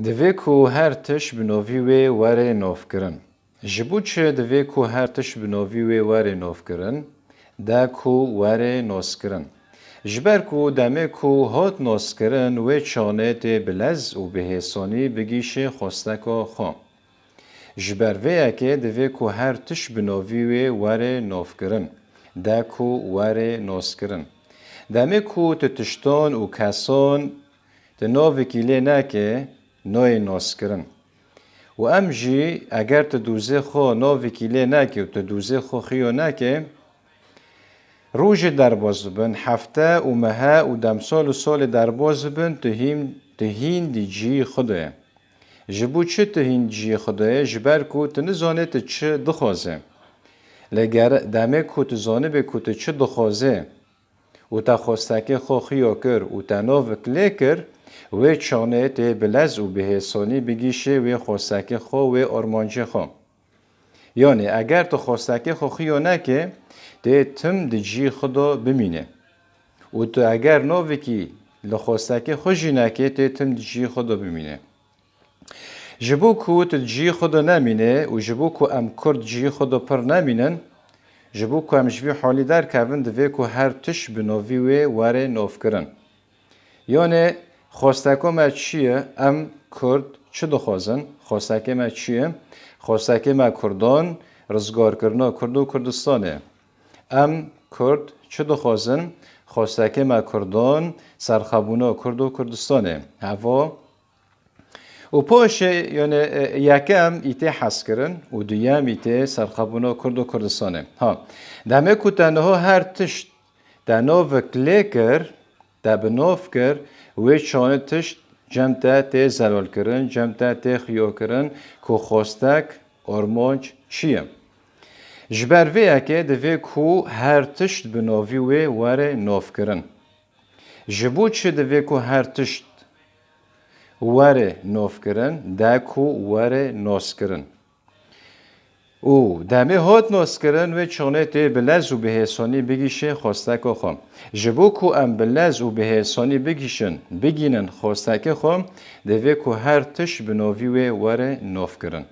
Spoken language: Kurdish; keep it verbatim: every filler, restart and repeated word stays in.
Divê ku her tişt bi novî wê were novkirin. Ji bo çi divê ku her tişt bi novî wê were novkirin? De ku were noskirin. Ji ber ku demê ku hat noskirin wê çanê tê bi lez û bi hêsanî bigîşê xwesteka xwe. Ji ber vê yekê divê ku her tişt bi novî wê were novkirin. De ku were noskirin. Demê ku tu tiştan û kesan tu novikî lê neke, noyê noskirin. Û em jî eger tu dûzê xwe novikî lê neke û tu dûzê xwe xiyo neke, rojê derbas bibin, hefte û mehe û demsal û salê derbas bibin, tu hîn, tu hîn di cihî xwe de ye. Ji bo çi tu hîn di cihî xwe de ye? Ji ber ku tu nizanê tu çi dixwaze. Lê ger demê ku tu zanibê ku tu çi dixwaze, û te xwestekê xwe xiyo kir û te novik lê kir, wê çanê tê bi lez û bi hêsanî bigîşê wê xwestekê xwe, wê armancê xwe. Yanî eger tu xwestekê xwe xiyo neke, tê tim di cihî xwe de bimîne. Û tu eger novikî li xwestekê xwe jî neke, tê tim di cihî xwe de bimîne. Ji bo ku tu di cihî xwe de nemîne û ji bo ku em kurd cihî xwe de pir nemînin, ji bo ku em ji vî halî derkevin, divê ku her tişt bi novî wê were novkirin. Yanê xwesteka me çi ye? Em kurd çi dixwazin? Xwestekê me çi ye? Xwestekê me kurdan, rizgarkirina Kurd û Kurdistanê. Em kurd çi dixwazin? Xwestekê me kurdan, serxwebûna Kurd û Kurdistanê. Heva Û paşê, yani, e, yekem îtê hezkirin û duyem îtê serxwebûna Kurd û Kurdistanê. Ha, demê ku te niha her tişt te novik lê kir, te bi nov kir, wê çanê tişt cem te tê zelal kirin, cem te tê xiyo kirin ku xwestek, armanc çi ye? Ji ber vê yekê divê ku her tişt bi novî wê were nov kirin. Ji bo çi divê ku her tişt were nov kirin, de ku were nos kirin? Û demê hat nos kirin, wê çanê tê bi lez û bi hêsanî bigîşê xwesteka xwe. Ji bo ku em bi lez û bi hêsanî bigîşin, bigînin xwestekê xwe, divê ku her tişt bi novî wê were nov kirin.